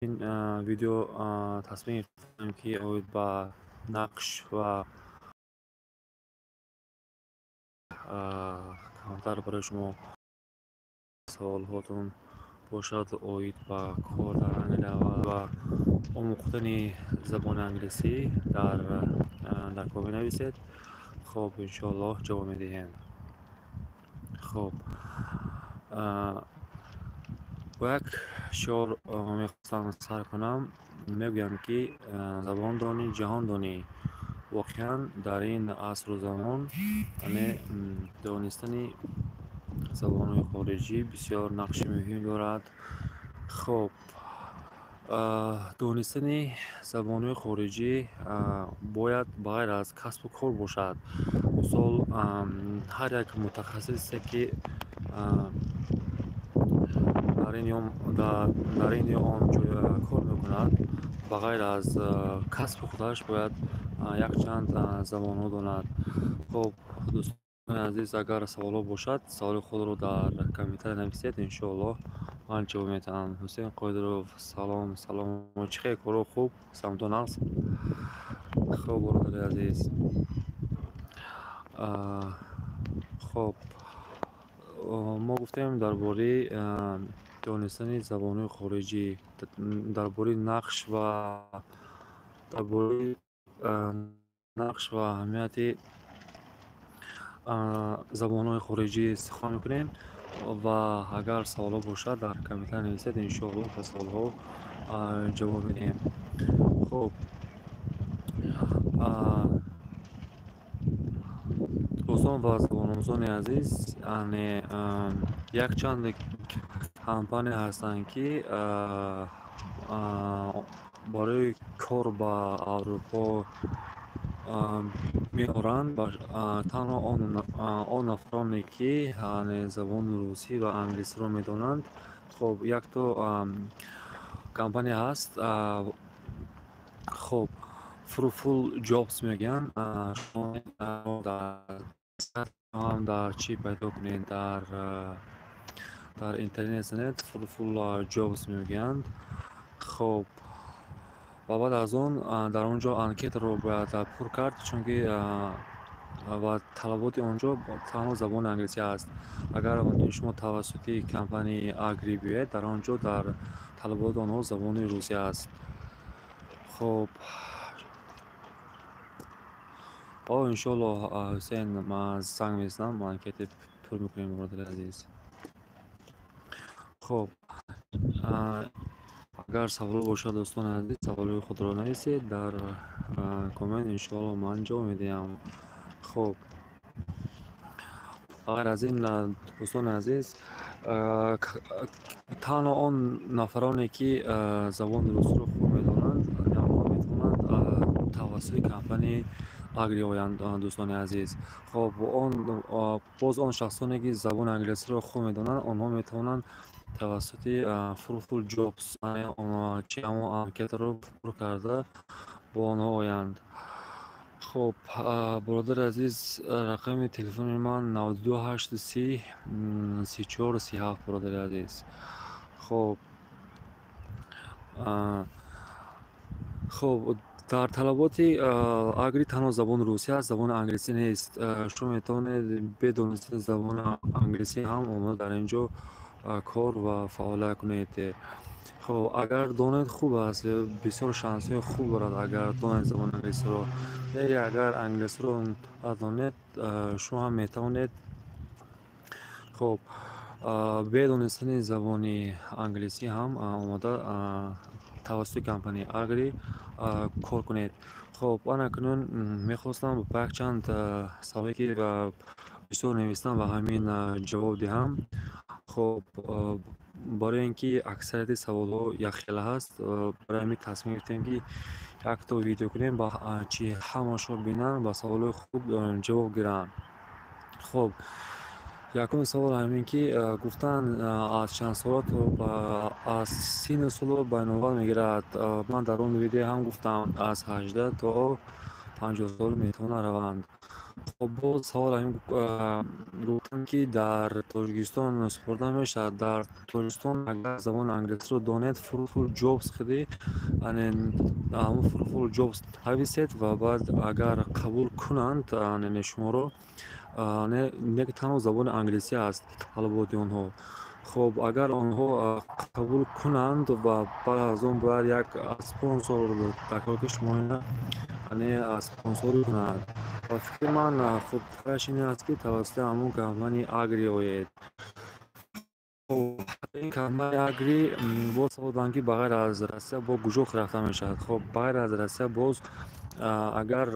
Ин видео тасмим гирифтем, ки оид ба нақш ва камтар барои шумо саволҳотон бошад оид ба кор дар Англия ва омӯхтани забони англисӣ дар кор менависед. Хоб, иншоаллоҳ, ҷавоб медиҳем. Хоб, бо як шиор мехостам сар кунам. Мегӯям, ки забон донӣ, ҷаҳон донӣ. Воқеан, дар ин асру замон, яъне донистани забонҳои хориҷӣ бисёр нақши муҳим дорад. Хоб, донистани забонҳои хориҷӣ бояд ба ғайр аз касбу кор бошад. Мисол, ҳар як мутахассисе, ки дар ин ё он ҷой кор мекунад, ба ғайр аз касби худаш бояд якчанд забонҳо донад. Хоб, дӯстони азиз, агар саволҳо бошад, саволи худро дар комментария нависед, иншоаллоҳ, ман ҷавоб медиҳам. Ҳусейн Қодиров, салом, салом. Чӣ хел, коро хуб, самто нағз? Хоб, бародари азиз, хоб, мо гуфтем дар бораи донистани забонҳои хориҷӣ, дар бораи нақш ва дар бораи нақш ва аҳамияти забонҳои хориҷӣ сухан мекунем ва агар саволҳо бошад, дар комментария нависед, иншоаллоҳ, ба саволҳо ҷавоб медиҳем. Хоб, дӯстон ва забономӯзони азиз, яъне якчанд компания ҳастанд, ки барои кор ба Аврупо меоранд танҳо он нафароне, ки забони русӣ ва англисиро медонанд. Хоб, якто компания ҳаст, хоб, Fruitful Jobs мегӯянд. Ҳам дар чӣ пайдо кунед, дар интернет занед, Fruitful Jobs мегӯянд. Хоб, ва баъд аз он дар он ҷо анкетаро бояд пур кард, чунки ва талаботи он ҷо танҳо забони англисӣ аст. Агар шумо тавассути компанияи Агри биёед, дар он ҷо дар талаботи онҳо забони русӣ аст. Хоб, о, иншоаллоҳ, Ҳусейн, ман занг мезанам, анкета пур мекунем, бародари азиз. Хоб, агар саволо бошад, дӯстони азиз, саволҳои худро нависед дар коммент, иншоаллоҳ, ман ҷавоб медиҳам. Хоб, ғайр аз ин, дӯстони азиз, танҳо он нафароне, ки забони русиро хуб медонанд, онҳо метавонанд тавассути компанияи Агри оянд, дӯстони азиз. Хоб, он боз он шахсоне, ки забони англисиро хуб медонанд, онҳо метавонанд тавассути Fruitful Jobs чи ҳамон анкетаро пур карда, бо онҳо оянд. Хоб, бародари азиз, рақами телефони ман 92 8 30 34 37, бародари азиз. Хоб, хоб, дар талаботи Агри танҳо забони русӣ аст, забони англисӣ нест. Шумо метавонед бе донистани забони англисӣ ҳам омода дар ин ҷо кор ва фаъолият кунед. Хоб, агар донед, хуб аст, бисёр шансҳои хуб дорад, агар донед забони англисиро. Ле агар англисиро надонед, шумо ҳам метавонед, хоб, бе донистани забони англисӣ ҳам омода тавассути компанияи Агри кор кунед. Хоб, ана акнун мехостам ба якчанд саволе, ки бисёр навистам, ба ҳамин ҷавоб диҳам. Хоб, барои ин ки аксарияти саволҳо якхела ҳаст, барои ҳамин тасмим гирифтем, ки якто видео кунем, ба чи ҳамашро бинанд, ба саволҳои хуб ҷавоб гиранд. Хоб, якум савол ҳамин, ки гуфтанд, аз чанд сола то аз синну соло ба навбат мегирад. Ман дар он видео ҳам гуфтам, аз 18 то 50 сол метавонанд раванд. Хоб, боз савол ҳамин гуфтам, ки дар Тоҷикистон супурда мешавад. Дар Тоҷикистон агар забони англисиро донед, Fruitful Jobs хиди, ҳамун Fruitful Jobs нависед ва баъд агар қабул кунанд шуморо, не, танҳо забони англисӣ аст талаботи онҳо. Хоб, агар онҳо қабул кунанд ва баъд аз он бояд як спонсор дар ки шумо спонсорӣ кунад. Ба фикри ман, хубтараш ин аст, ки тавассути ҳамун компанияи Агри оед. Ин компанияи Агри. Боз савол доданд, ки ба ғайр аз Россия бо куҷо рафта мешавад? Хоб, ба ғайр аз Россия боз агар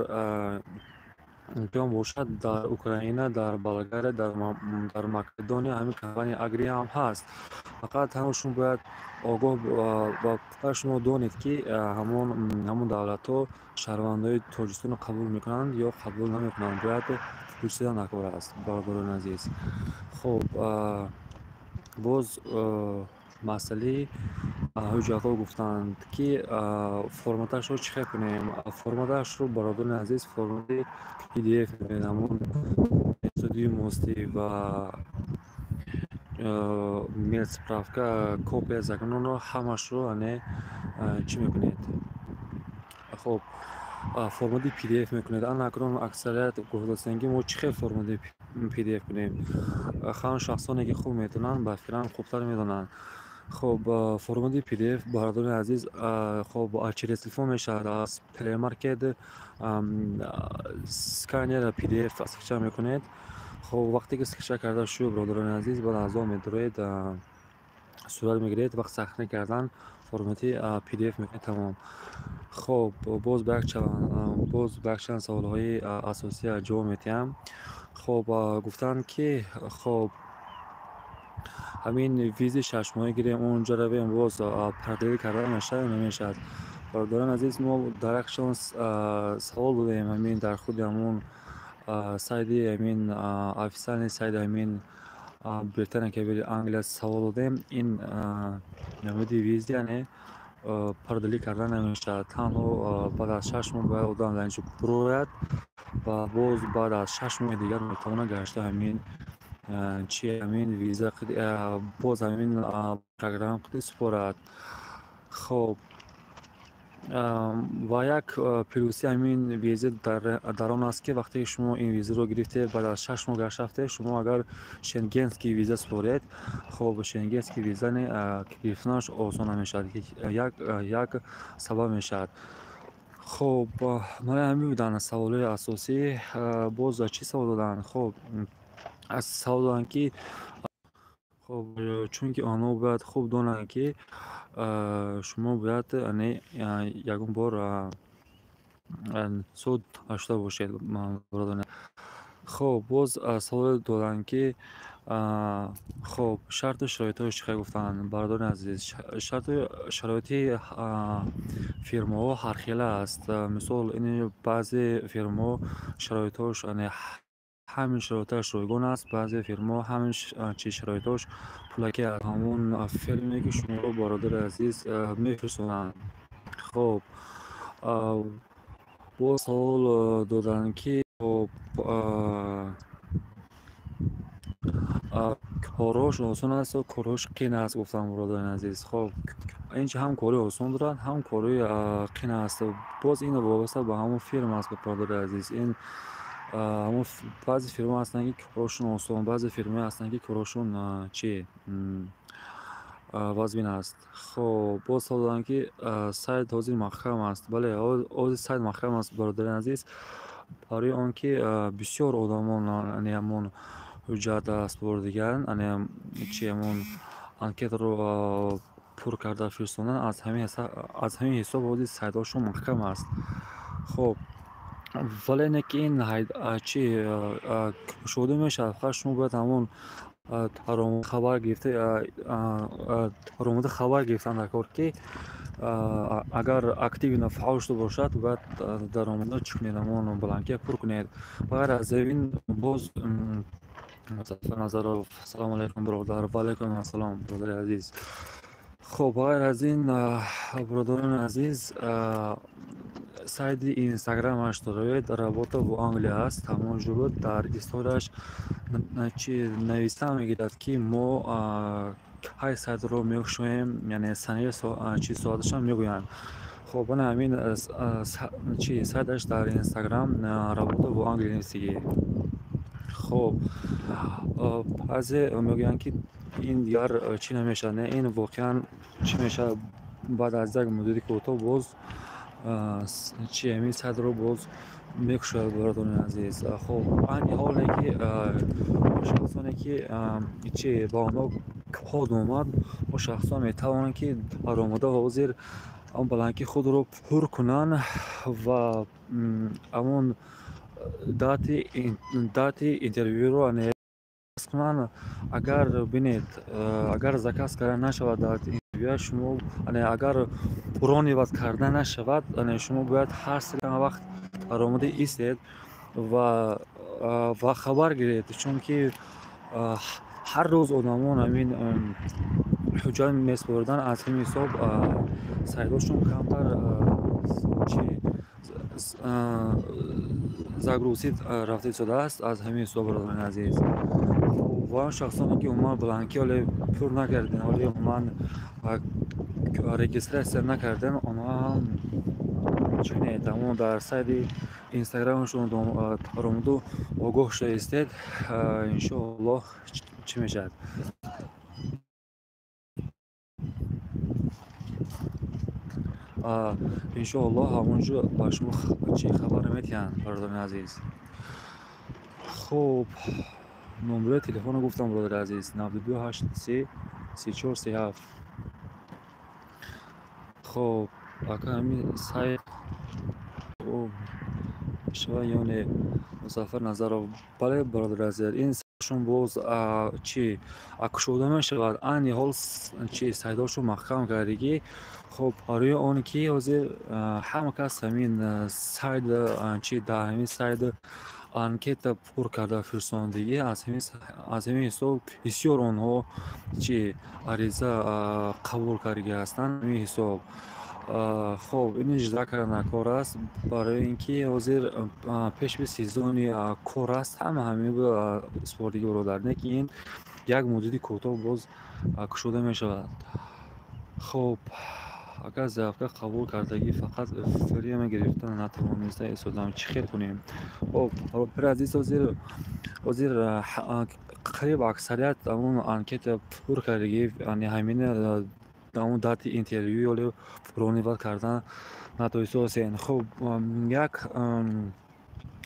имкон бошад, дар Украина, дар Болгария, дар Македония ҳамин компанияи Агри ҳам ҳаст. Фақат танҳо шумо бояд огоҳ ва фақат шумо донед, ки ҳамон давлатҳо шаҳрвандои Тоҷикистонро қабул мекунанд ё қабул намекунанд. Бояд пурсидан даркор аст, бародарони азиз. Хоб, боз масъалаи ҳуҷҷатҳо гуфтанд, ки форматашро чӣ хел кунем. Форматашро, бародарони азиз, формати PDF мекунед, ҳамон судимости ва медсправка, копия закононро ҳамашро ане чӣ мекунед? Хоб, формати PDF мекунед. Ана акнун аксарият гуфтастанд, ки мо чӣ хел формати PDF кунем. Ҳамон шахсоне, ки хуб метавонанд, ба фикрам, хубтар медонанд. Хоб, формати PDF, бародарони азиз, хоб, через телефон мешавад. Аз Play Market сканер PDF скачать мекунед. Хоб, вақте ки скачать карда шуд, бародарони азиз, баъд аз он медороед, сурат мегиред, вақт сахна кардан формати PDF мекунед, тамом. Хоб, боз ба якчанд саволҳои асосӣ ҷавоб медиҳам. Хоб, гуфтанд, ки хоб, ҳамин визи 6 моҳа гирем, онҷо равем, боз продлить карда мешавад ё намешавад? Бародарони азиз, мо дар якчанд савол додем ҳамин дар худи ҳамун сайти ҳамин, официальный сайти ҳамин Британия Кабири, Англия савол додем. Ин намуди виз, яъне продлить карда намешавад. Танҳо баъд аз 6 моҳ бояд одам дар инҷо бирояд ва боз баъд аз 6 моҳи дигар метавонад гашта ҳамин чи ҳамин виза, боз ҳамин программа қиди супорад. Хоб, ва як плюси ҳамин виза дар он аст, ки вақте ки шумо ин визаро гирифтед, баъд аз 6 моҳ гашт рафтед, шумо агар шенгенский виза супоред, хоб, шенгенский виза гирифтанаш осон намешавад, як сабаб мешавад. Хоб, мана ҳамин буданд саволҳои асосӣ. Боз чӣ савол доданд? Хоб, савол доданд, ки хоб, чунки онҳо бояд хуб донанд, ки шумо бояд ягон бор суд нашуда бошед. Хоб, боз саволе доданд, ки хоб, шарту шароитҳои чӣ хел гуфтанд. Бародарони азиз, шарту шароити фирмаҳо ҳархела аст. Мисол, баъзе фирмаҳо шароитҳош ҳамин шароиташ ройгон аст, баъзе фирмаҳо ҳамин чи шароитҳош пулакӣ аст. Ҳамон фирме, ки шуморо, бародари азиз, мефирсонанд. Хоб, боз савол доданд, ки хоб, корҳош осон аст ё корҳош қин аст, гуфтам, бародарони азиз. Хоб, инҷа ҳам кори осон дорад, ҳам кори қин аст. Боз ин вобаста ба ҳамон фирма аст, бародари азиз. Ин ҳамон баъзе фирма ҳастанд, ки корҳошон осон, баъзе фирмаҳое ҳастанд, ки корҳошон чи вазмин аст. Хоб, боз савол доданд, ки сайт ҳозир маҳкам аст. Бале, ҳозир сайт маҳкам аст, бародари азиз, барои он ки бисёр одамон ҳамон ҳуҷҷат супордиган, чи ҳамон анкетаро пур карда фиристондан. Аз ҳамин ҳисоб ҳозир сайтҳошон маҳкам аст. Хоб, вале не ки ин чи кушода мешавад. Фақат шумо бояд ҳамон хабар гирифта, даромада хабар гирифтан дар кор, ки агар активно фаъол шуда бошад, бояд даромада чӣ кунед? Ҳамон бланкия пур кунед. Ба ғайр аз ин боз Музаффар Назаров: «Ассалому алайкум, бародар». Ва алайкум ассалом, бародари азиз. Хоб, ба ғайр аз ин, бародарони азиз. Сайти инстаграмаш доред, «Работа в Англия» аст. Ҳамон ҷо дар историяш чи нависта мегирад, ки мо кай сайтро мекушоем, яъне санаи, чи соаташам мегӯянд. Хоб, ана ҳамин чи сайташ дар Инстаграм, «Работа в Англия» нависагӣ. Хоб, баъзе мегӯянд, ки ин дигар чӣ намешавад. Не, ин воқеан чӣ мешавад, баъд аз як муддати кӯтоҳ боз чи ҳамин сайтро боз мекушояд, бародарони азиз. Хоб, айни ҳоле ки шахсоне ки чи ба онҳо код омад, он шахсон метавонанд, ки баромада ҳозир он бланки худро пур кунанд ва ҳамон дати интервюро кунанд. Агар бинед, агар заказ карда нашавад дати интервюя шумо, агар бронировать карда нашавад, шумо бояд ҳар се вақт баромада истед ва хабар гиред, чунки ҳар рӯз одамон ҳамин ҳуҷҷат месупориданд. Аз ҳамин ҳисоб сайтҳошон камтар чи загрузить рафта истодааст. Аз ҳамин ҳисоб, бародарони азиз, ва он шахсоне ки умуман бланки ҳоле пур накардем, ҳоле умуман регистрация накардем, онҳо ҳам чунед, ҳамон дар сайти инстаграмашон баромаду огоҳ шуда истед. Иншоаллоҳ, чӣ мешавад. Иншоаллоҳ, ҳамон ҷо ба шумо чӣ хабар медиҳанд, бародарони азиз. Хуб, номерои телефонро гуфтам, бародари азиз: 92 83 34 37. Хоб, ака, ҳамин сайт мешавад ё не? Музаффар Назаров, бале, бародари азиз, ин сайтшон боз чи кушода мешавад. Айни ҳол чи сайтҳошон маҳкам кардагӣ. Хоб, барои он ки ҳозир ҳама кас ҳамин сайт чи дар ҳамин сайт анкета пур карда фирсондагӣ, аз ҳамин ҳисоб бисёр онҳо чи ариза қабул кардагӣ ҳастанд. Ҳамин ҳисоб, хоб, ин иҷро кардан кор аст, барои ин ки ҳозир пешби сезони кор аст, ҳама ҳамин супордагӣ, бародар. Не ки ин як муддати кӯтоҳ боз кушода мешавад. Хоб, агар заявка қабул кардагӣ, фақат время гирифта натавониста истодам, чӣ хел кунем? Хоб, бародари азиз, ҳозир қариб аксарият ҳамон анкета пур кардагӣ, ҳамин ҳамон дати интервю ё бронировать кардан натавонистаостед. Хоб, як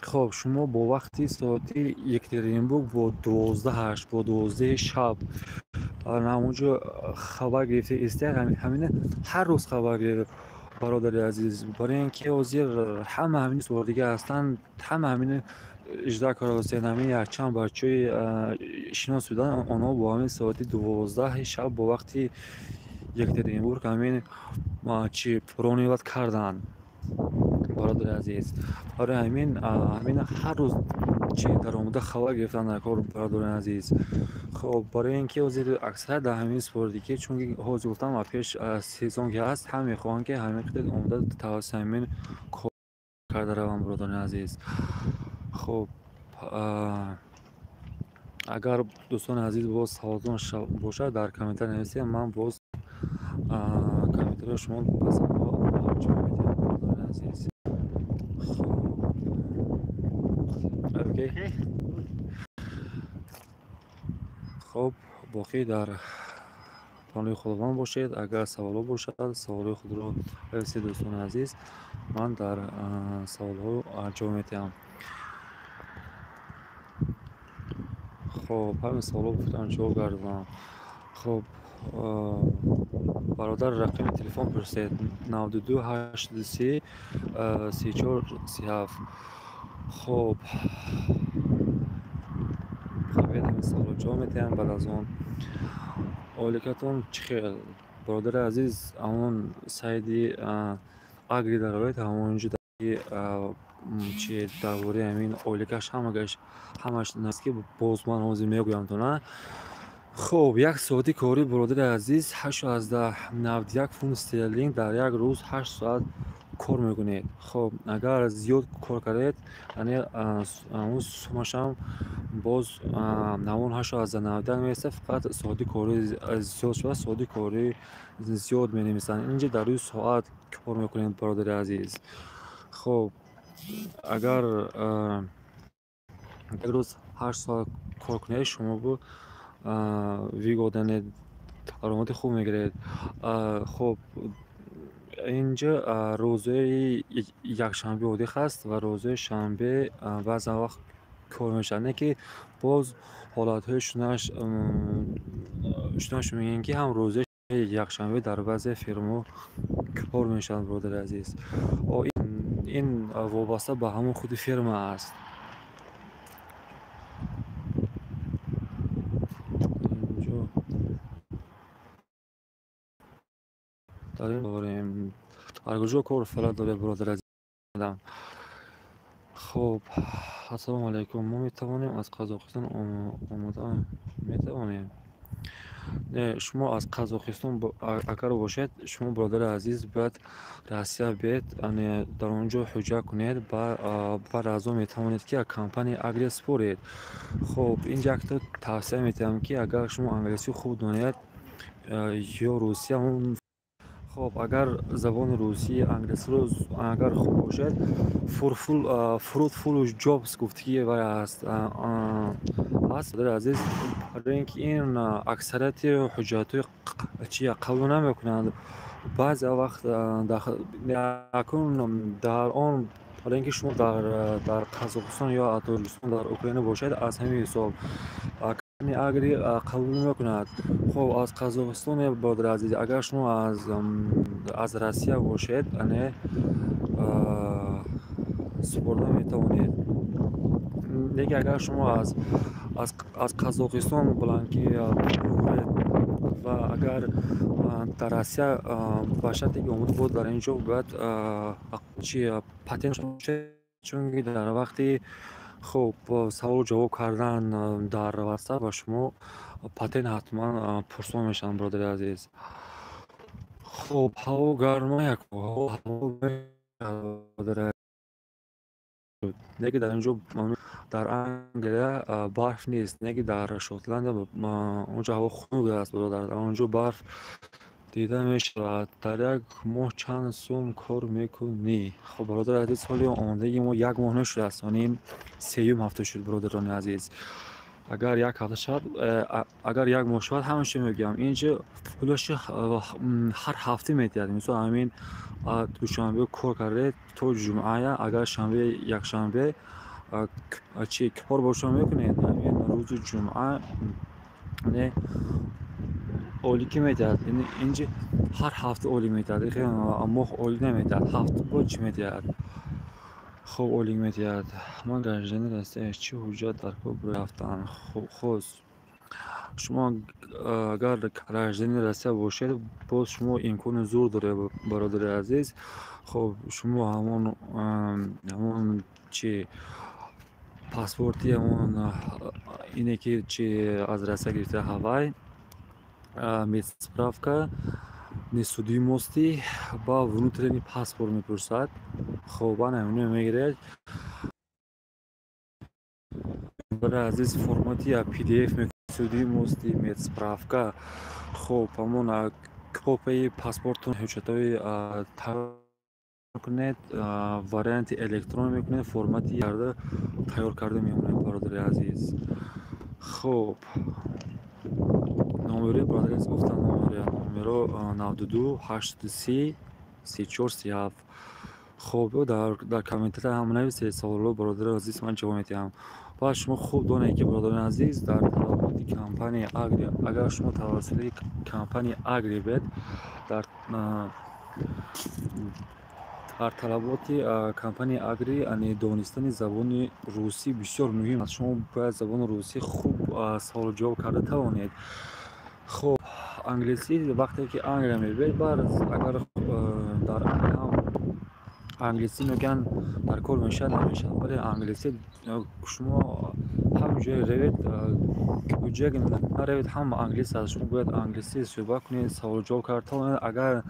хоб, шумо бо вақти соати Екатеринбург бо 12:08, бо 12-и шаб ҳамонҷо хабар гирифта истед. Ҳамина ҳар рӯз хабар гиред, бародари азиз, барои ин ки ҳозир ҳама ҳамин супордагӣ ҳастанд, ҳама ҳамин иҷро кардаостед. Ҳамин якчанд бачаҳои шинос буданд, онҳо бо ҳамин соати 12-и шаб бо вақти Екатеринбург ҳамин чи бронировать карданд, бародари азиз. Барои ҳамин ҳар рӯз чи даромада хабар гирифтан дар кор, бародарони азиз. Хоб, барои ин ки ҳозир аксарият дар ҳамин супордагӣ, чунки ҳозир гуфтам, пеш сезон ки ҳаст, ҳам мехоҳанд, ки ҳамин қадар омода тавассути ҳамин кор карда раванд, бародарони азиз. Хоб, агар дӯстони азиз боз саволтон бошад, дар комментар нависед, ман боз комментариҳои шумо ба саволҳо ҷавоб медиҳам, бародарони азиз. Хоб, окей. Хоб, боқӣ дар паноҳи Худованд бошед. Агар саволҳо бошад, саволҳои худро нависед, дӯстони азиз, ман дар саволҳо ҷавоб медиҳам. Хоб, ҳамин саволҳо гуфтам, ҷавоб гардонам. Хоб, бародар, рақами телефон пурсед: 92 83 34 37. Хоб, ҳамин саволҳо ҷавоб медиҳам. Баъд аз он ойликатон чӣ хел, бародари азиз? Ҳамон сайти Агри дароед, ҳамон ҷо чи дар бораи ҳамин ойликаш ҳамагаш ҳамаш наст, ки боз ман ҳозир мегӯям тона. Хоб, як соати корӣ, бародари азиз, 8,91 фунт стерлинг дар як рӯз, 8 соат. кор мекунед. Хоб, агар зиёд кор кардед, яъне он суммашам боз ҳамон 8,91 меистад, фақат соати корӣ зиёд шавад, соати корӣ зиёд менависанд. Инҷа дар рӯи соат кор мекунед, бародари азиз. Хоб, агар як рӯз 8 соат кор кунед, шумо выгодно даромади хуб мегиред. Хоб, инҷа рӯзҳои якшанбе отдых аст ва рӯзҳои шанбе баъзан вақт кор мешавад. Не ки боз ҳолатҳои шунаш мегӯем, ки ҳам рӯзҳои якшанбе дар баъзе фирмаҳо кор мешавад, бародари азиз. Ин вобаста ба ҳамон худи фирма аст. Дар ин дорем дар куҷо кор фаъолият доред, бародари азиз? Хоб, ассалому алайкум. Мо метавонем аз Қазоқистон омода метавонем? Не, шумо аз Қазоқистон агар бошед, шумо, бародари азиз, бояд Россия биед, дар он ҷо ҳуҷҷат кунед, баъд аз он метавонед, ки компанияи Агри супоред. Хоб, инҷа якта тавсия метиҳам, ки агар шумо англисӣ хуб донед ё русия, хоб, агар забони русӣ, англисиро агар хуб бошед, Fruitful Jobs гуфтагӣ вай аст. Аст, бародари азиз, барои ин ки ин аксарияти ҳуҷҷатҳои чи қабул намекунанд. Баъзе вақт акнун дар он, барои ин ки шумо дар Қазоқистон ё Тоҷикистон, дар Украина бошед, аз ҳамин ҳисоб Агри қабул намекунад. Хоб, аз Қазоқистон, бародари азиз, агар шумо аз Россия бошед, ане супорда метавонед. Лекин агар шумо аз Қазоқистон баланд ки ва агар дар Россия ба шарте ки омода буд, дар ин ҷо бояд чи патент бошед, чунки дар вақти хоб саволу ҷавоб кардан дар WhatsApp ба шумо патент ҳатман пурсон мешаванд, бародари азиз. Хоб, ҳаво гарма, як ҳаво бародари, неки дар ин ҷо дар Англия барф нест, неки дар Шотландия онҷо ҳаво хунук аст, бародар, дар он ҷо барф дида мешавад. Дар як моҳ чанд сум кор мекунӣ? Хоб, бародари азиз, ҳоли омодагии мо як моҳ нашудааст, ин сеюм ҳафта шуд, бародарони азиз. Агар як ҳафта шавад, агар як моҳ шавад, ҳамаша мегӯям. Инҷа пулаши ҳар ҳафта метиҳад. Мисол, ҳамин душанбе кор кардед то ҷумъая, агар шанбе, якшанбе чи кор боша мекунед, ҳамин рӯзи ҷумъа не олӣ ки метиҳад. Инҷа ҳар ҳафта олӣ метиҳад, моҳ олӣ наметиҳад, ҳафта бо чӣ метиҳад? Хоб, олӣ метиҳад. Ман гражданин Россия, чӣ ҳуҷҷат дар кор барои рафтан? Хос, шумо агар гражданини Россия бошед, боз шумо имкони зур доред, бародари азиз. Хоб, шумо ҳамон чи паспорти ҳамон ине ки чи аз Россия гирифта ҳавай, медсправка, несудимости ба внутренний паспорт мепурсад. Хоб, ана ҳамино мегиред, бародари азиз, формати PDF судимости, медсправка, хоб, ҳамон копияи паспортон, ҳуҷҷатҳои тайёр кунед, варианти электронӣ мекунед, формати карда тайёр карда мемонед, бародари азиз. Хоб, номери, бародари азиз, гуфтам, номеро 92 830 34 37. Хоб, дар комментария ҳам нависед саволҳо, бародари азиз, ман ҷавоб медиҳам. Баъд шумо хуб донед, ки, бародарони азиз, дар талаботи компанияи Агри, агар шумо тавассути компанияи Агри бед, дар талаботи компанияи Агри донистани забони русӣ бисёр муҳим аст. Шумо бояд забони русӣ хуб саволу ҷавоб карда тавонед. Хоб, англисӣ вақте ки Англия мебиед, баъд агар дар Англия ҳам англисӣ мегӯянд дар кор мешавад, намешавад, вале англисӣ шумо ҳам ҷое равед, ҷое ки наравед, ҳама англис аст. Шумо бояд англисӣ суҳбат кунед, саволу ҷавоб карда тавонед. Агар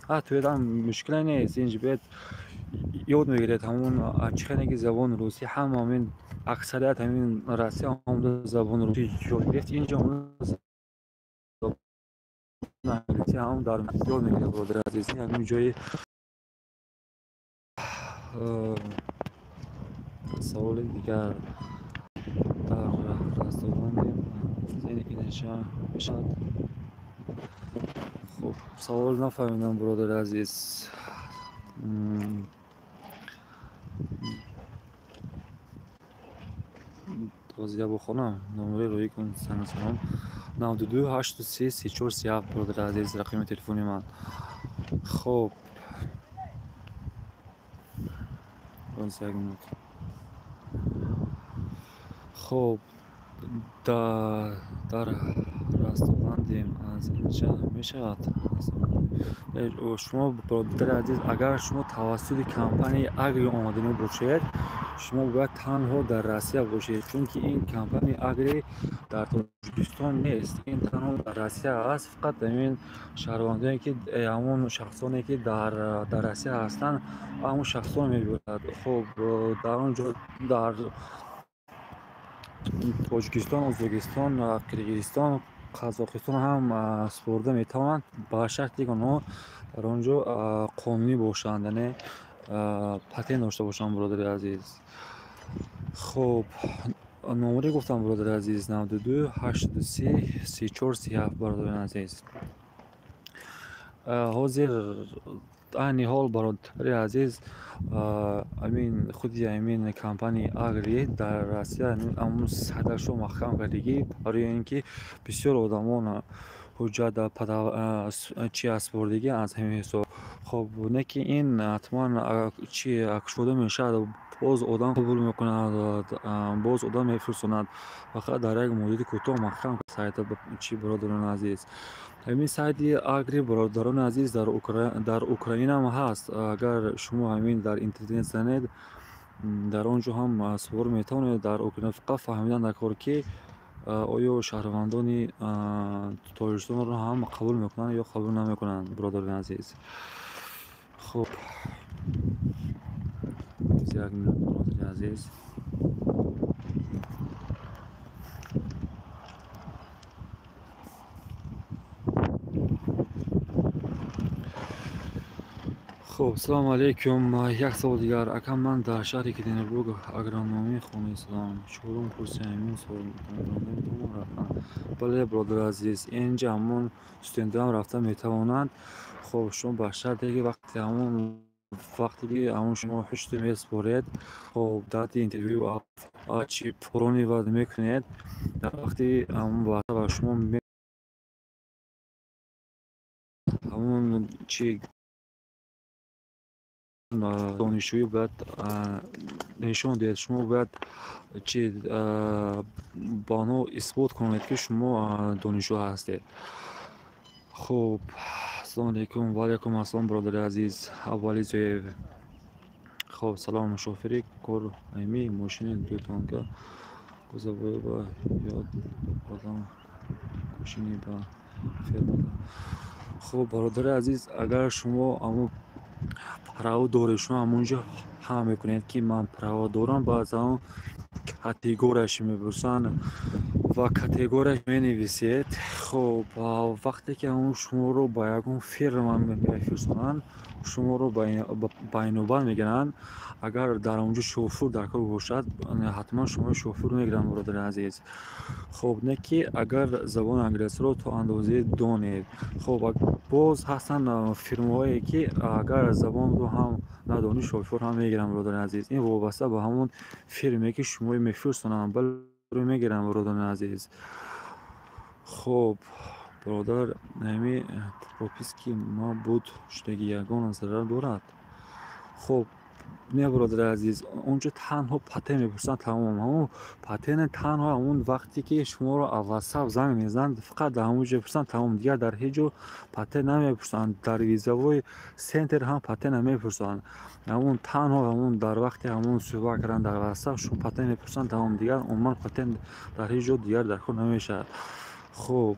Туедам мушкиле нест, инҷа биед ёд мегиред ҳамон чӣ хеле ки забони русӣ ҳама ҳамин аксарият ҳамин Россия омада забони русӣ ёд гирифт, инҷа омада забони англисӣ ҳам дар ёд мегиред, бародари азиз. Ин ҳамин ҷои саволи дигар дар Ростовандем инаша мешавад. Хуб, савол нафаҳмидам, бародари азиз. Тозия бухонам, номери рӯӣ кун. Салом, 92 83 34 37, бародари азиз, рақами телефони ман. Хуб, як минут. Хуб, дар Ростовандем аз инҷа мешавад. Шумо, бародари азиз, агар шумо тавассути компанияи Агри омаданӣ бошед, шумо бояд танҳо дар Россия бошед, чунки ин компанияи Агри дар Тоҷикистон нест, ин танҳо дар Россия аст. Фақат ҳамин шаҳрвандоне ки ҳамон шахсоне ки дар Россия ҳастанд, ҳамон шахсон мебиёрад. Хуб, дар он ҷо дар Тоҷикистон, Ӯзбекистон, Қирғизистон, Қазоқистон ҳам супорда метавонанд, ба шарте ки онҳо дар он ҷо қонунӣ бошанд, яъне патент дошта бошанд, бародари азиз. Хуб, номере гуфтам, бародари азиз, 92 83 34 37, бародари азиз. Ҳозир айни ҳол, бародари азиз, ҳамин худи ҳамин компанияи Агри дар Россия ҳамон садашро маҳкам кардагӣ, барои ин ки бисёр одамон ҳуҷҷат чи аспордагӣ аз ҳамин ҳисоб. Хуб, не ки ин ҳатман чи кушода мешавад, боз одам қабул мекунад, боз одам мефирсонад, фақат дар як муддати кӯтоҳ маҳкам сайта чи, бародарони азиз. Ҳамин сайти Агри, бародарони азиз, дар Украинаам ҳаст. Агар шумо ҳамин дар интернет занед, дар он ҷо ҳам супор метавонед дар Украина. Фақат фаҳмидан дар кор, ки оё шаҳрвандони Тоҷикистонро ҳам қабул мекунанд ё қабул намекунанд, бародарони азиз. Хуб, як минут, бародари азиз. Хуб, салому алейкум. Як савол дигар. Ака, ман дар шаҳри Екатеринбург агрономӣ хонистам. Чорум курси ҳамин сол метавонам рафтан? Бале, бародари азиз, инҷа ҳамон студентам рафта метавонанд. Хуб, шумо ба шарте ки вақте ки ҳамон шумо ҳуҷҷат месупоред, хуб, дати интервю чи пурони вад мекунед, дар вақти ҳамон ба шумо ҳамон чи донишҷӯӣ бояд нишон диҳед. Шумо бояд чи ба онҳо исбот кунед, ки шумо донишҷӯ ҳастед. Хуб, ассалому алейкум. Ва алейкум ассалом, бародари азиз Абуалӣ Зоев. Хуб, салом. Шофери кор ами мошини ду тонка кузовои ба ёд одам кушини ба фермада. Хуб, бародари азиз, агар шумо ҳамон право доред, шумо ҳамонҷо ҳам мекунед, ки ман право дорам, баъзан он категорияш мепурсанд ва категорияш менависед. Хуб, вақте ки ҳамон шуморо ба ягон фирма мефирсонанд, шуморо ба инобат мегиранд. Агар дар он ҷо шофур дар кор бошад, ҳатман шуморо шофур мегиранд, бародари азиз. Хуб, не ки агар забони англисиро то андозае донед. Хуб, боз ҳастанд фирмаҳое, ки агар забонро ҳам надонӣ, шофёр ҳам мегиранд, бародари азиз. Ин вобаста ба ҳамон фирме, ки шуморо мефирсонанд, бале, мегиранд, бародари азиз. Хуб, бародар, ҳами прописки ма буд шудаги ягон зарар дорад? Хуб, не, бародари азиз, онҷо танҳо патент мепурсанд, тамом. Ҳамон патент танҳо ҳамон вақте ки шуморо аввалсаб занг мезананд, фақат дар ҳамон ҷо мепурсанд, тамом. Дигар дар ҳеҷ ҷо патент намепурсанд. Дар визовой центр ҳам патент намепурсанд. Ҳамон танҳо ҳамон дар вақти ҳамон суҳбат кардан дар ватсап шумо патент мепурсанд, тамом. Дигар умуман патент дар ҳеҷ ҷо дигар дар кор намешавад. Хуб.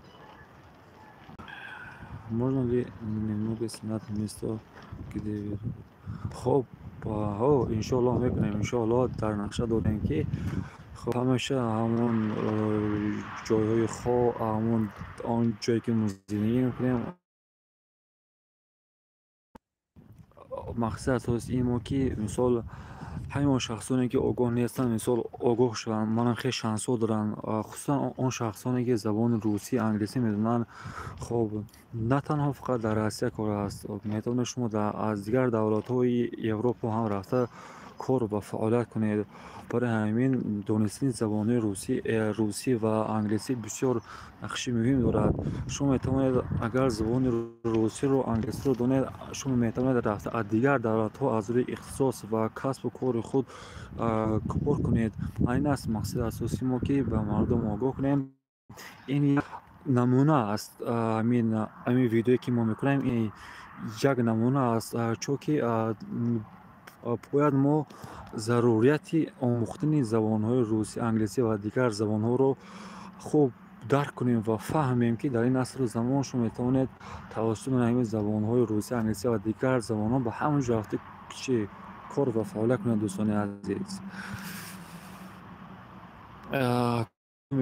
Можно ли немного снять место, где? Хоб, иншоаллоҳ мекунем, иншоаллоҳ дар нақша дорем, ки хоб ҳамеша ҳамон ҷойҳои ҳамон он ҷое ки мо зиндагӣ мекунем. Мақсад асоси ин мо ки мисол ҳамон шахсоне ки огоҳ нестанд, мисол огоҳ шаванд. Манам хеле шансҳо доранд, хусусан он шахсоне ки забони русӣ, англисӣ медонанд. Хоб, на танҳо фақат дар Россия кор аст, метавонед шумо аз дигар давлатҳои Европа ҳам рафта кор ва фаъолият кунед. Барои ҳамин донистани забонҳои русӣ ва англисӣ бисёр нақши муҳим дорад. Шумо метавонед, агар забони русиро, англисиро донед, шумо метавонед рафта аз дигар давлатҳо аз рӯи ихтисос ва касбу кори худ кор кунед. Ин аст мақсади асосии мо, ки ба мардум огоҳ кунем. Ин як намуна аст, ҳамин видеое ки мо мекунем, ин як намуна аст, чунки бояд мо зарурияти омӯхтани забонҳои русӣ, англисӣ ва дигар забонҳоро хуб дарк кунем ва фаҳмем, ки дар ин асру замон шумо метавонед тавассути ҳамин забонҳои русӣ, англисӣ ва дигар забонҳо ба ҳамон ҷо рафта чи кор ва фаъолият кунед, дӯстони азиз.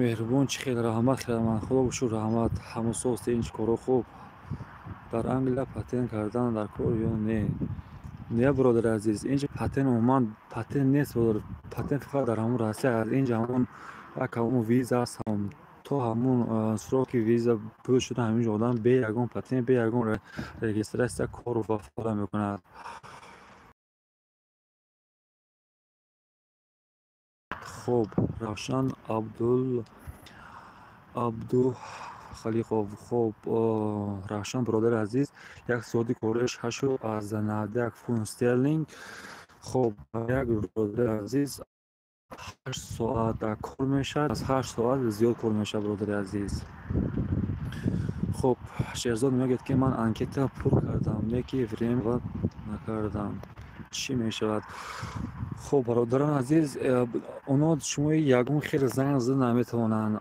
Меҳрубон, чӣ хел раҳмат, хирадманд, Худо бошур раҳмат. Ҳамусосте ин корҳо хуб. Дар Англия патент кардан дар кор ё не? Не, бародари азиз, инҷа патент умуман патент нест, бародар. Патент фақат дар ҳамон Россия аст. Инҷа ҳамон як ҳамон виза аст, то ҳамон сроки виза буд шуда, ҳамин ҷо одам бе ягон патент, бе ягон регистрация кор ва фаъолият мекунад. Хоб, Равшан Абдухалиқов. Хоб, Равшан бародари азиз, як соати кориш 8.91 фунт стерлинг. Хоб, як бародари азиз 8 соат кор мешавад, аз 8 соат зиёд кор мешавад, бародари азиз. Хоб, Шерзод мегӯяд, ки ман анкета пур кардам, не ки время накардам. Чӣ мешавад? Хоб, бародарони азиз, оно шумо ягон хел занг зада наметавонанд.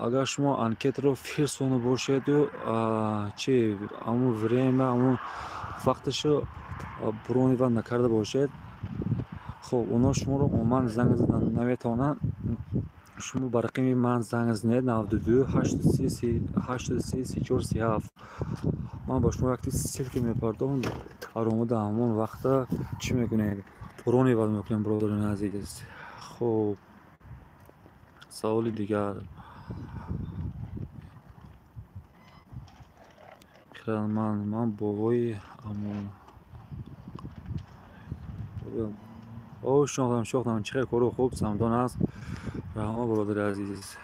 Агар шумо анкетаро фирсонда бошеду, чи ҳамон время, ҳамон вақташо бронива накарда бошед, хоб, оно шуморо умуман занг зада наметавонанд. Шумо ба рақами ман занг занед 92 83 83 34 37. Ман ба шумо якти ссылка мепардохам, дар омада ҳамон вақта чӣ мекунед? Брониват мекунем, бародарони азиз. Хоб, саволи дигар. Хирадманд, ман бобои амон. О, шинохтам, шинохтам, чӣ хел кору хуб самдон аст. Раҳмат, бародари азиз.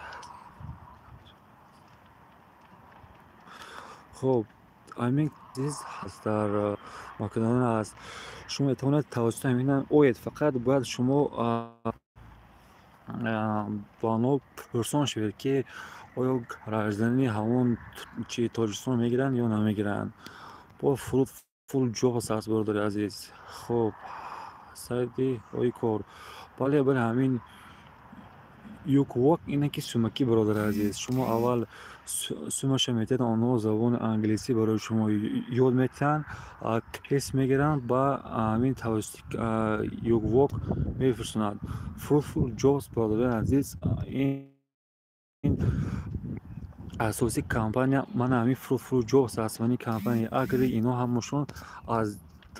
Хоб, ҳамин чиз дар Македония аст. Шумо метавонед тавассути ҳамин оед, фақат бояд шумо ба онҳо пурсон шавед, ки оё гражданини ҳамон чи Тоҷикистон мегиранд ё намегиранд. Бо Fruitful Jobs аст, бародари азиз. Хоб, сайти ҳои кор. Бале, бале, ҳамин Юквок ине ки сумакӣ, бародари азиз. Шумо аввал сумаша метиҳед, онҳо забони англисӣ барои шумо ёд метиҳанд, тест мегиранд, ба ҳамин тавассути Юквок мефирсонанд. Fruitful Jobs, бародари азиз, ин асосии компания, мана ҳамин Fruitful Jobs аст, мани компания Агри, ино ҳамашон аз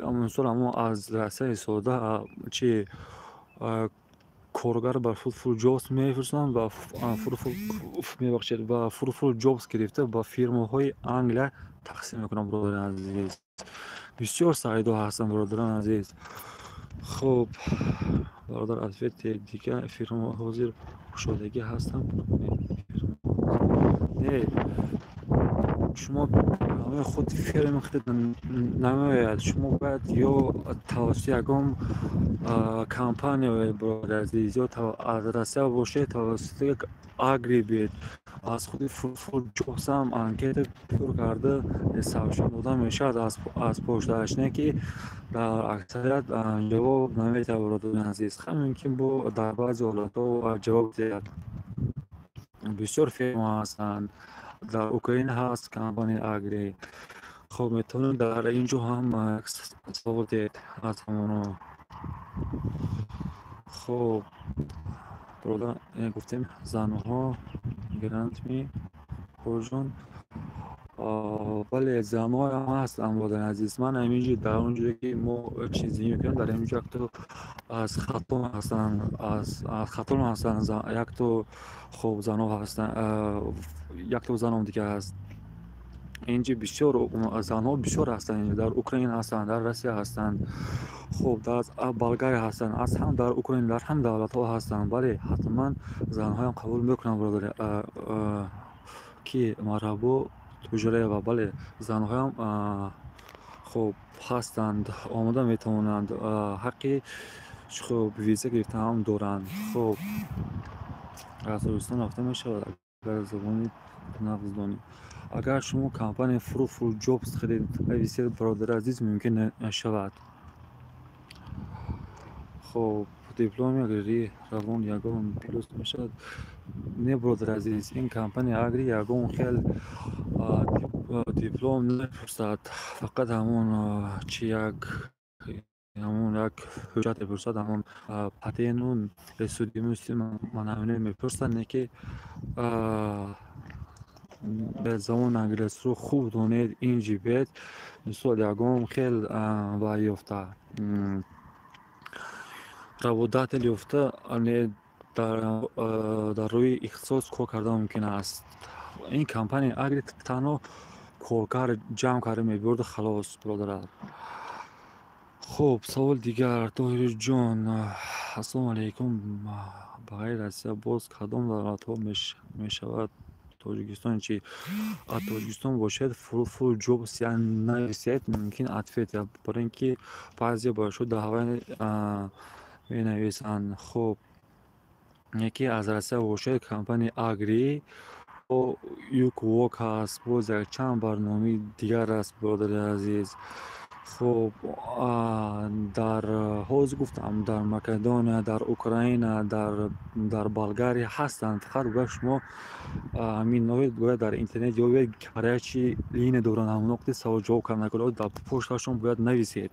мисол ҳамон аз Россия истода чи коргар ба Fruitful Jobs мефирсонанд ва мебахшед, ва Fruitful Jobs гирифта ба фирмаҳои Англия тақсим мекунанд, бародарони азиз. Бисёр сайтҳо ҳастанд, бародарони азиз. Хоб, бародар, ответи дигар фирма ҳозир кушодагӣ ҳастанд? Не, шумо худ фирми худ намеояд. Шумо бояд ё тавассути ягон компания, бародари азиз, ё аз Россия бошед, тавассути Агрибет, аз худи Fruitful Jobs ҳам анкета пур карда сообщение дода мешавад аз почтааш, не ки дар аксарият ҷавоб наметиҳад, бародарони азиз. Хай, мумкин бо дар баъзе ҳолатҳо ҷавоб диҳад. Бисёр фирма ҳастанд. Дар Украина ҳаст компанияи Агри. Хоб, метавонед дар ин ҷо ҳам савол диҳед аз ҳамоно. Хоб, бародар, гуфтем, занҳо грантми ҷон. Бале, занҳоам ҳастанд, бародари азиз. Ман ҳаминҷо, дар он ҷое ки мо чиз мекунем, дар ҳаминҷо якто аз Хатлон ҳастанд, аз Хатлон ҳастанд якто. Хоб, занҳо ҳастанд, якто заном дига ҳаст. Инҷо бисёр занҳо бисёр ҳастанд, дар Украина ҳастанд, дар Россия ҳастанд, хоб, дар Болгария ҳастанд, аз ҳам дар Украина, дар ҳам давлатҳо ҳастанд. Бале, ҳатман занҳоям қабул мекунанд, бародари ки марҳабо Туҷраева. Бале, занҳоям, хоб, ҳастанд, омода метавонанд, ҳаққи, хоб, виза гирифтаам доранд. Хоб, аз Тоҷикистон рафта мешавад, агар забони нағз донӣ? Агар шумо компанияи Fruitful Jobs харид нависед, бародари азиз, мумкин нашавад. Хоб, дипломи аграрӣ равон ягон плюс мешавад? Не, бародари азиз, ин компания Агри ягон хел диплом намепурсад, фақат ҳамон чи як ҳамон як ҳуҷҷат мепурсад, ҳамон патенту судимости, ман ҳамино мепурсад. Не ки забони англисиро хуб донед, инҷи бед, мисол, ягон хел вай ёфта, работодатель ёфта, дар рӯи ихтисос кор кардан мумкин аст. Ин компания Агри танҳо коркар ҷамъ карда мебурду халос, бародарам. Хуб, саволи дигар. Тоҳирҷон, ассалому алайкум. Ба ғайри Россия боз кадом давлатҳо мешавад? Тоҷикистон чӣ? Аз Тоҷикистон бошед, Fruitful Jobs нависед, мумкин ответ, барои ин ки баъзе бошо даъва менависанд. Хуб, яке аз Россия бошед, компанияи Агри, Юквок ҳаст, боз якчанд барномаи дигар аст, бародари азиз. Хуб, дар ҳозир гуфтам, дар Македония, дар Украина, дар Болгария ҳастанд. Фақат бояд шумо ҳамин бояд дар интернет ёбед, горячий линия доранд, ҳамон вақти савол ҷавоб карда накунад, дар почташон бояд нависед.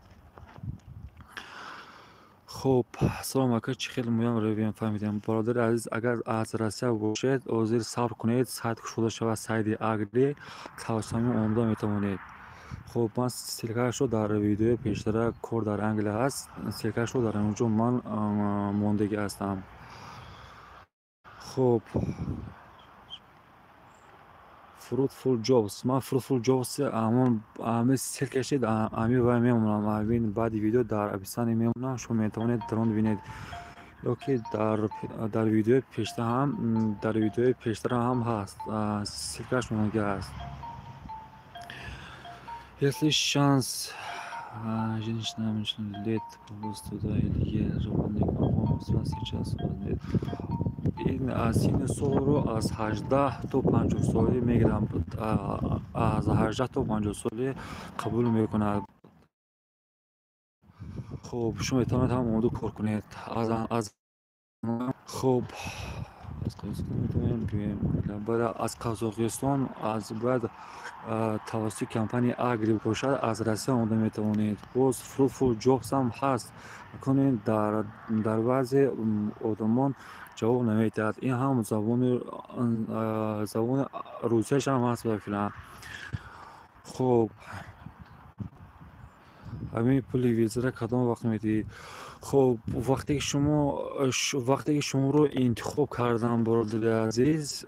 Хуб, салом ака, чӣ хел муям равем, фаҳмидем. Бародари азиз, агар аз Россия бошед, ҳозир сабр кунед, сайт кушода шавад, сайти Агри, тавассути ҳамин омода метавонед. Хуб, ман ссылкаашро дар видеои пештара, кор дар Англия ҳаст, ссылкаашро дар он ҷо ман мондагӣ ҳастам. Хуб, Fruitful Jobs, ман Fruitful Jobs ҳамон ҳамин ссылкаши ҳамин вай мемонам, ҳамин баъди видео дар описание мемонам, шумо метавонед дар он бинед, ё ки дар видеои пештара ҳам, дар видеои пештара ҳам ҳаст, ссылкаш мондагӣ ҳаст. Если шанс женщина лет туда или работник сейчас ин синну солро аз 18 то 50 солӣ мегирам, аз 18 то 50 солӣ қабул мекунад. Хуб, шумо метавонед ҳам омода кор кунед. Аз хуб, аз Қазоқистон метавонем биёем? Аз Қазоқистон аз бояд тавассути компанияи Агри бошад, аз Россия омода метавонед. Боз Fruitful Jobs ҳам ҳаст, кунед, дар баъзе одамон ҷавоб намедиҳад. Ин ҳам забони русияш ҳам ҳаст, ба фикрам. Хуб, ҳамин пули визаро кадом вақт медиҳӣ? Хуб, вақте ки шуморо интихоб кардам, бародари азиз,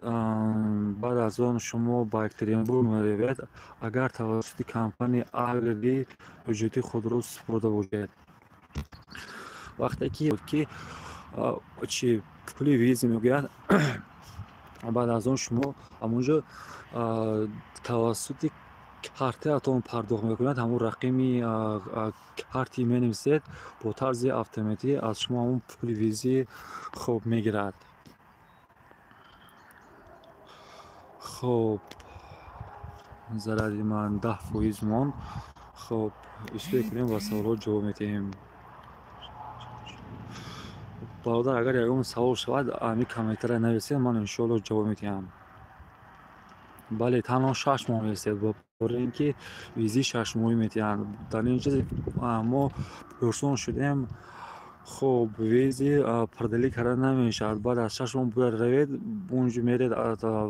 баъд аз он шумо ба Екатеринбург меравед, агар тавассути компанияи Агри ҳуҷҷати худро супурда бошед. Вақте ки чи пули виза мегӯяд, баъд аз он шумо ҳамонҷо тавассути картаатон пардохт мекунед, ҳамон рақами карти менависед, бо тарзи автоматӣ аз шумо ҳамон пули визи, хуб, мегирад. Хуб, зарари ман 10% монд. Хуб, истифода кунем ва саволҳо ҷавоб медиҳем. Бародар, агар ягон савол шавад, ҳамин комментария нависед, ман иншоалло ҷавоб медиҳам. Бале, танҳо 6 моҳ меистед, бори ин ки визаи 6 моҳӣ метиҳанд. Дар ин чиз мо пурсон шудем. Хуб, визи продлить карда намешавад. Баъд аз 6 моҳ бояд равед, унҷо меред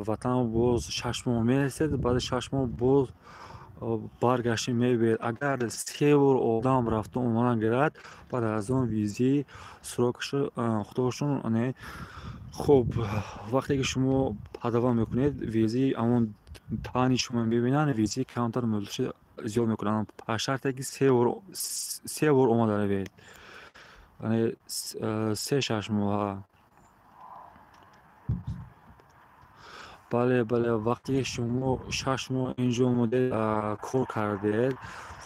ватан, боз 6 моҳ меистед, баъди 6 моҳ боз баргашта мебиед. Агар се бор одам рафта омадан гирад, баъд аз он визаи срок ашо худошон. Хуб, вақте ки шумо подавать мекунед, визаи ҳамон тани шумо мебинанд, визаи камтар муддатша зиёд мекунанд, ба шарте ки се бор омада равед, яъне се 6 моҳа. Бале, бале, вақте ки шумо 6 моҳ инҷо омадед, кор кардед,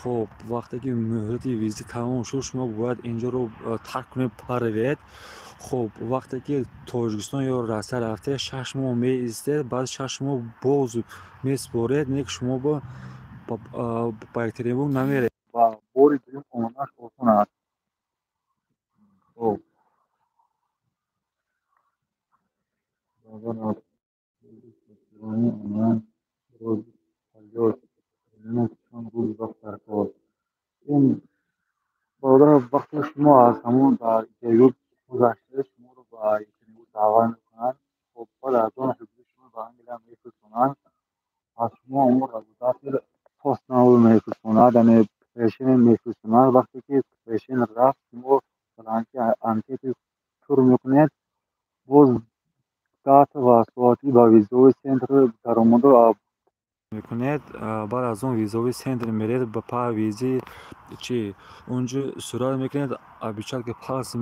хуб, вақте ки муҳлати виза тамом шуд, шумо бояд инҷоро тарк кунед, баравед. Хуб, вақте ки Тоҷикистон ё Россия рафтед, 6 моҳ меистед, баъд 6 моҳ боз месупоред, не ки шумо ба Екатеринбург намеред ва бори дуюм омаданаш осон аст. Хуб, чанд рӯз вақт дар кор. Ин бародар, вақте шумо аз ҳамон дар интервю гузаштед, шуморо ба Екатеринбург даъват мекунанд. Хуб, баъд аз он ҳуҷҷати шумо ба Англия мефирстонанд. Аз шумо ҳамон работодатель постнаморо мефирстонад, яъне решение мефирстонад. Вақте ки решение рафт, шумо бланки анкети пур мекунед, боз дата ва соати ба визовый центр даромаду мекунед. Баъд аз он визовый центр меред, ба па визи чи унҷо сурат мекунед, отпечатки палец.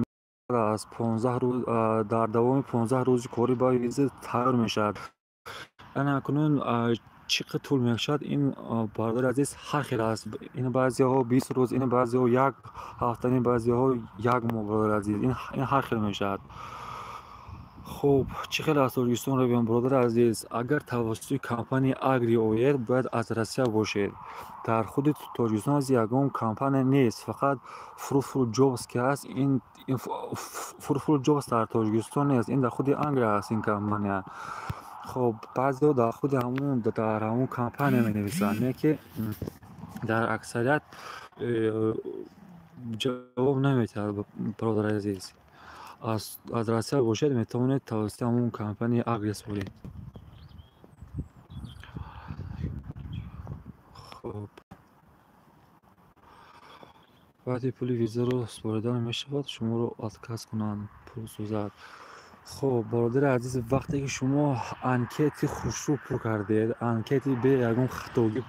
Аз 15 рӯз, дар давоми 15 рӯзи корӣ ба виза тайёр мешавад. Ана акнун чӣ қадр тӯл мекашад ин, бародари азиз, ҳар хел аст. Ин баъзеҳо 20 рӯз, ин баъзеҳо як ҳафта, ин баъзеҳо як моҳ. Бародари азиз, ин ҳар хел мешавад. Хуб, чӣ хел аз Тоҷикистон равем? Бародари азиз, агар тавассути компанияи Агри оед, бояд аз Россия бошед. Дар худи Тоҷикистон аз ягон компания нест, фақат Fruitful Jobs ки ҳаст. Ин Fruitful Jobs дар Тоҷикистон нест, ин дар худи Англия ҳаст ин компания. Хуб, баъзеҳо дар худи ҳамун, дар ҳамун компания менависанд, не ки дар аксарият ҷавоб наметиҳад. Бародари азиз, аз Россия бошед, метавонед тавассути ҳамун компанияи Агри супоред. Хуб, баъди пули визаро супоридан мешавад, шуморо отказ кунанд, пул сӯзад. Хуб, бародари азиз, вақте ки шумо анкети хушрӯ пур кардед, анкети бе ягон хатогӣ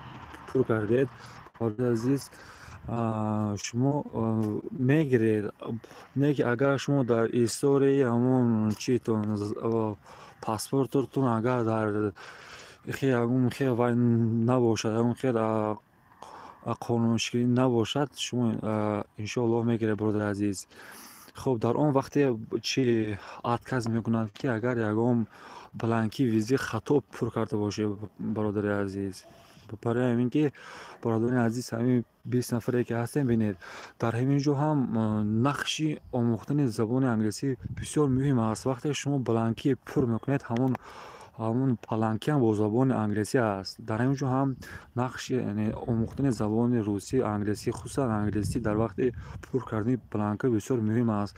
пур кардед, бародари азиз, шумо мегиред. Не ки агар шумо дар историяи ҳамон читон, паспортотон, агар дар ягон хел вай набошад, ягон хел қонуншиканӣ набошад, шумо иншоаллоҳ мегиред, бародари азиз. Хуб, дар он вақте чи отказ мекунанд, ки агар ягон бланки визи хато пур карда бошед, бародари азиз. Барои ҳамин ки, бародарони азиз, ҳамин 20 нафаре ки ҳастем, бинед, дар ҳамин ҷо ҳам нақши омӯхтани забони англисӣ бисёр муҳим аст. Вақте шумо бланки пур мекунед, ҳамон бланкиам бо забони англисӣ аст. Дар ҳамин ҷо ҳам нақши омӯхтани забони русӣ, англисӣ, хусусан англисӣ, дар вақти пур кардани бланка бисёр муҳим аст.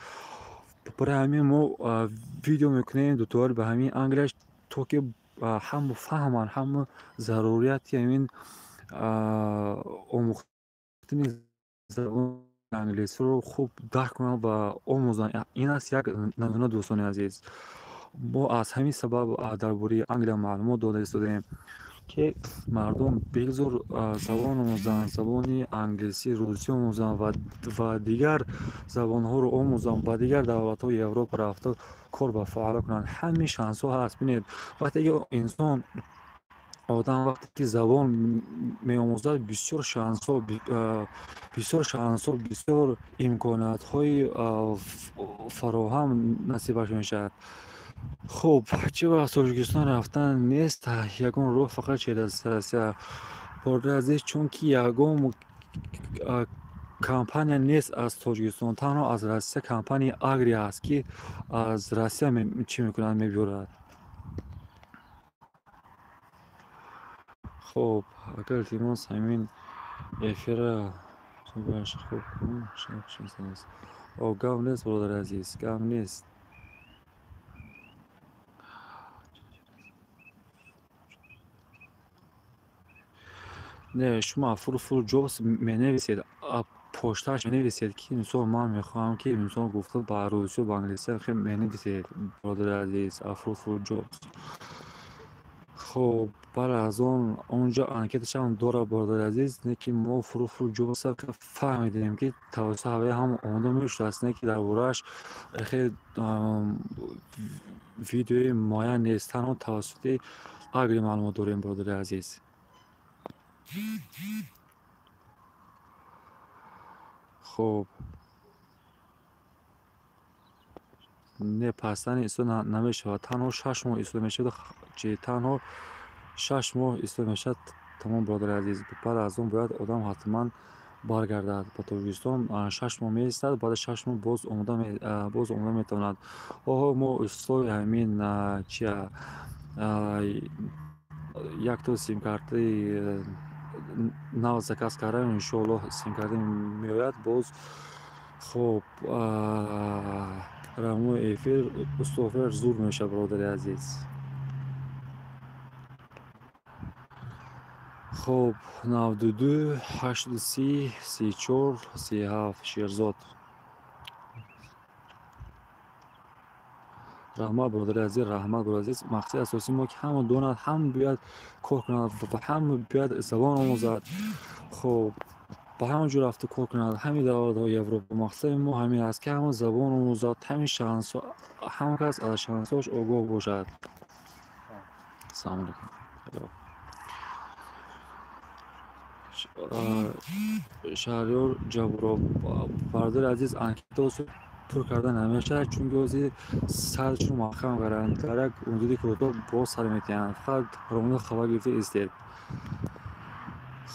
Барои ҳамин мо видео мекунем дутор ба ҳамин Англия, то ки ҳама фаҳманд, ҳама зарурияти ҳамин омӯхтани забони англисиро хуб дарк кунанд ва омӯзанд. Ин аст як намуна. Дӯстони азиз, мо аз ҳамин сабаб дар бораи Англия маълумот дода истодаем, ки мардум бегзор забон омӯзанд, забони англисӣ, русӣ омӯзанд ва дигар забонҳоро омӯзанд, ба дигар давлатҳои Европа рафта кор ба фаъолият кунанд. Ҳамин шансҳо ҳаст. Бинед, вақте ки инсон, одам вақте ки забон меомӯзад, бисёр шансҳо, бисёр шансҳо, бисёр имкониятҳои фароҳам насибаш мешавад. Хуб, чӣ ба Тоҷикистон рафтан нест ягон роҳ, фақат через Россия? Бародари азиз, чунки ягон компания нест аз Тоҷикистон, танҳо аз Россия компанияи Агри аст, ки аз Россия чӣ мекунад, мебиёрад. Хоб, агар илтимос ҳамин эфира хуб кун. Гап нест, бародари азиз, гап нест. Не, шумо Fruitful Jobs менависед, поштааш менависед, ки мисол ман мехоҳам, ки мисол гуфта ба русию ба англисӣ хел менависед, бародари азиз, Fruitful Jobs. Хоб, баъд аз он онҷо анкеташам дорад, бародари азиз, не ки мо Fruitful Jobs фаҳмидем, ки тавассути ҳавои ҳам омода мешудааст, не ки дар борааш хеле видеои муайян нест, танҳо тавассути агри маълумот дорем, бародари азиз. Хоб, не, пастани истода намешавад, танҳо 6 моҳ истода мешавад, чи танҳо 6 моҳ истода мешавад, тамом, бародари азиз. Баъд аз он бояд одам ҳатман баргардад ба Тоҷикистон. 6 моҳ меистад, баъди 6 моҳ боз омода метавонад. Оҳо, мо устои ҳамин чия якто симкартаи нав заказ кардам, иншоаллоҳ симкарта меояд боз. Хоб, рамои эфир устофер зур мешавад, бародари азиз. Хоб, 92 830 34 37 Шерзод. Раҳмат, бародари азиз, раҳмат, бародари азиз. Мақсади асосии мо ки ҳама донад, ҳама бояд кор кунад ва ҳама бояд забон омӯзад. Хоб, ба ҳама ҷо рафта кор кунад, ҳамин давлатҳои Европа. Мақсади мо ҳамин аст, ки ҳама забон омӯзад, ҳамин шансҳо, ҳама кас аз шансҳош огоҳ бошад. Салому алайкум. Шаҳриёр Ҷабборов, бародари азиз, анкета пур карда намешавад, чунки ҳозир саршон маҳкам карданд, дар як муддати кӯтоҳ боз сар метиҳанд. Фақат ромода хабар гирифта истед.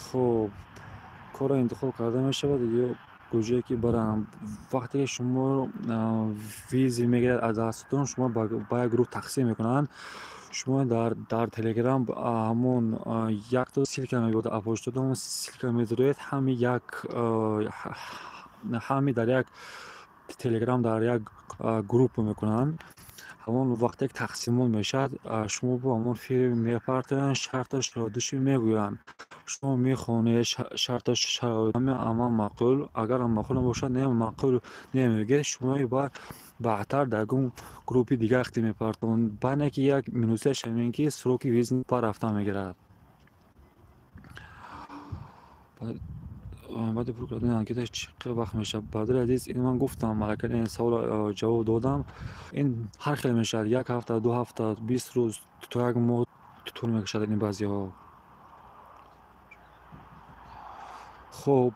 Хоб, корро интихоб карда мешавад ё куҷое ки баранд. Вақте ки шумо визи мегирад аз дастатон, шумо ба як гурӯҳ тақсим мекунанд. Шумо дар Телеграм ҳамон якто ссылка мебода, апоштатон ссылка медироед, ҳами дар як Телеграм дар як группа мекунанд. Ҳамон вақте ки тақсимот мешавад, шумо бо ҳамон фирм мепартоянд, шарту шароиташро мегӯянд. Шумо мехонед шарту шароит, ама маъқул, агар маъқул набошад, не маъқул намегӯед, шумо баъдтар дар группи дигар хти мепартонед. Баъд не ки як минусияш ҳамин ки сроки виз ба рафтан мегирад. Баъди пур кардани анкета чӣ қадр вақт мешавад? Бародари азиз, ин ман гуфтам, аллакай ин саволро ҷавоб додам. Ин ҳар хел мешавад, 1 ҳафта, 2 ҳафта, 20 рӯз то 1 моҳ тӯл мекашад ин баъзеҳо. Хоб,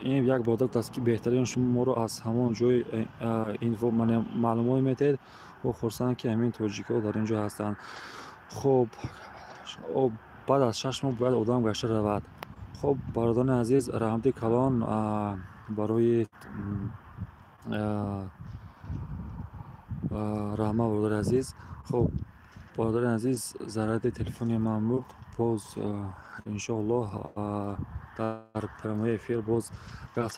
ин як бародар аст, ки беҳтарин шумо моро аз ҳамон ҷои инфо маълумот метиҳед. Мо хурсанд, ки ҳамин тоҷикҳо дар ин ҷо ҳастанд. Хоб, баъд аз 6 моҳ бояд одам гашта равад. Хоб, бародарони азиз, раҳмати калон барои раҳмат, бародари азиз. Хоб, бародари азиз, заряди телефони ман буд. Боз иншоаллоҳ дар прямои эфир боз гап.